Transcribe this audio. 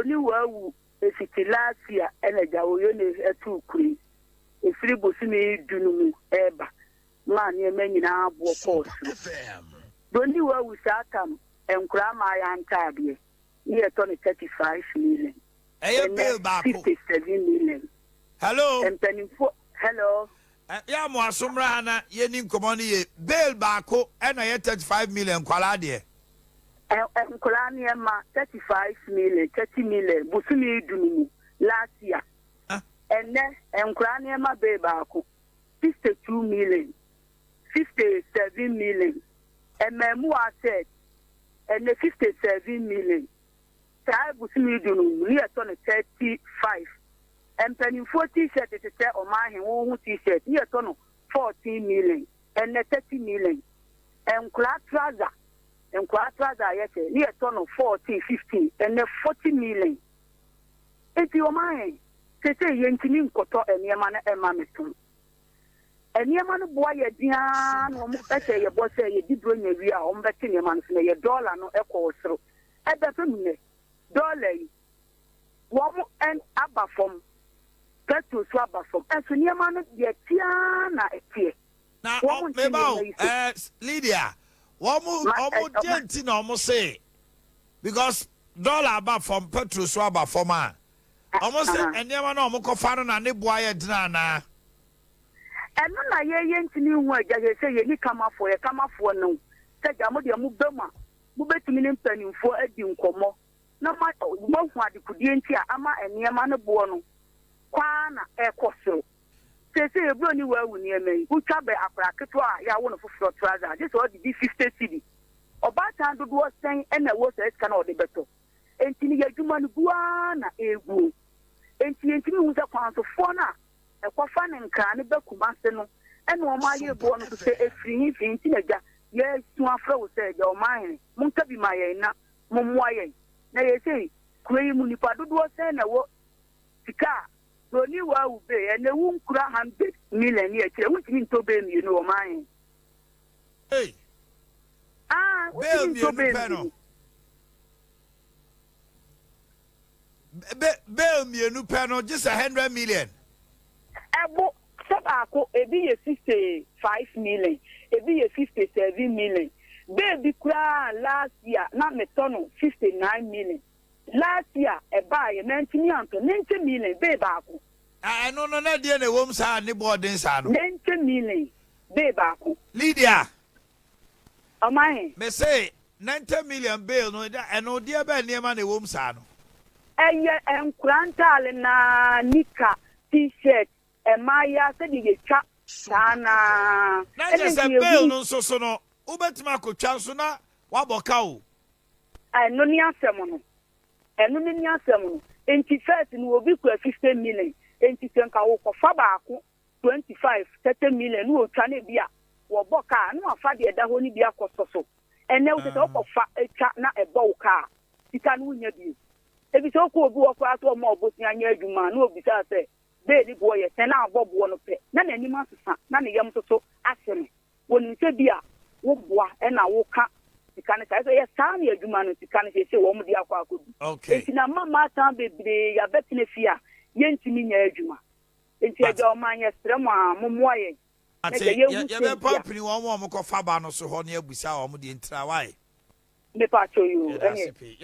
Broni waawu efiti last year ɛna gya oyone ɛtoo kuro yi efiri bosome du no mu ɛɛba maa nneɛma nyinaa boɔ kɔɔ soro. Broni waawu saa tam nkoraa mmaayɛ ntaadeɛ ne yɛtɔ no 35 million. Ɛyɛ bail Ɛnɛ baako. 57 million. Hello. Mpanimfoɔ, hello. Yɛ mo aso mmra ha na yɛni nkɔmmɔ no yie. Bail baako ɛna ɛyɛ 35 million nkwadaa deɛ. Nkwadaa nneɛma 35 million, 30 million bosome du no mu last year. Ɛnɛ nkwadaa nneɛma bail baako 52 million, 57 million. Mmaamuwa set ɛnɛ 57 million. Saa bosome du no mu ne yɛtɔ no 35. Mpanimfoɔ T-shirt te sɛ ɔman ahen ho T-shirt ne yɛtɔ no 14 million, ɛnɛ 30 million. Nkwadaa trouser a yɛhyɛ ne yɛtɔ no 14, 15, ɛnɛ 40 million. Eti ɔman ahen sese yɛntumi nkɔtɔ nneɛma no ɛma me tɔn. Nneɛma no boa yɛ diaa na wɔn ɛhyɛ yɛ bɔ sɛ yɛdi buronya wie a, wɔn bɛte nneɛma no so na yɛ dɔɔla no ɛkɔɔ soro. Ɛbɛfɛ mu nɛ dɔɔla yi wɔn ɛn aba fam, petrol so aba fam, ɛnso nneɛma no deɛ tiaa na ɛteɛ. Na Wɔn nte meba o. nneɛma yi so. Lydia, wɔn wɔn deɛ nti na wɔn se because dollar aba fam, petrol so aba fam a, wɔn sɛ nneɛma na wɔn kɔfa no na ne boa yɛ dena anaa? Ɛno na yɛyɛ ntumi hu agya yɛ sɛ yɛni kamafoɔ, yɛ kamafoɔ no sɛ gya mo deɛ mo bɛ mu a, mobɛtumi ne mpanimfoɔ adi nkɔmmɔ na moahu adekodeɛ nti a ama nneɛma no boɔ no kwaa na ɛkɔ soro. Seesei eburo ni waawu nneɛma yi wotwa bɛ akora ketewa a yɛawo no foforɔ trouser gye sɛ ɔde di 50 cedi. Ɔbaatan dodoɔ sɛn ɛna ɛwɔ saa sika na ɔde bɛtɔ? Enti ne yɛ adwuma no guaa na eguo, enti yɛntumi hu sɛ kwansofoɔ no a ɛkɔfa ne nkraa ne bɛ Kumase no ɛna wɔn ayɛ boɔ no so sɛ efiri hin fi. Nti na gya yɛsu afrɛ wo sɛ gya ɔman hene, monka bi ma yɛn na mommoa yɛn na yɛsɛ kuro yi mu nipa dodoɔ sɛn na ɛwɔ sika a broni waawu bee ɛna ewu nkura 100 million ne akyire wontumi ntɔ bee mmienu, ɔman hene. Hey, ah bail wontumi ntɔ mmienu bee pɛ no. mmienu. Bail mmienu pɛ no gye sɛ 100 million. Ɛbo sɛ baako ebi yɛ 65 million, ebi yɛ 57 million. Beebi koraa last year na metɔ no 59 million. Last year ɛbaa yɛ mɛntumi antɔ 90 million bee baako. Ɛno no na deɛ na ɛwɔ mu saa ne bɔɔden saa no? 90 million bee baako. Lydia. Ɔman he. Me se 90 million bail no, ɛno deɛ bɛɛ nneɛma na ɛwɔ mu saa no? Ɛyɛ nkura ntaale naa, nika, T-shirt, mmaayea sɛdeɛ yɛtwa saa naa. Na kyerɛ sɛ bail no nso so no, wobɛtumi akotwa nso na wabɔ ka o. Ɛno ne asɛm no, ɛno ne asɛm no. Nti first no obi kura 50 million, nti sɛ nka wokɔfa baako 25, 30 million ne otwa ne bi a wɔbɔ kaa na wafa deɛ ɛda hɔ no bi akɔsɔ so. Ɛnɛ wo sɛ wokɔfa atwa na ɛbɔ wo kaa sika no, wonya bio. Ebi sɛ wokɔ obi wɔ koraa sɛ ɔma ɔbosea nyɛ adwuma na obisaa sɛ bee ne boɔ yɛ sɛn na abɔ boɔ no pɛ na n'anim asesa na ne yam nso so ahye no. Wɔnim sɛ bi a woboa ɛna woka sika no saa sɛ yɛ saa ne adwuma no sika no sɛ wɔn de akɔ akɔdu. Nti na mma mmaatan bebree yɛabɛtena fie a yɛntumi nyɛ adwuma. Nti agya ɔman, yɛsrɛ mo a mommoa yɛn na Ate. gya yɛhu sɛ Yɛbɛpa nti a pini wɔn a wɔkɔfa ba no so hɔ ne abusa wɔn deɛ ntira wae. Mepa atwa yi o. Yɛda ase Ɛneɛ pii.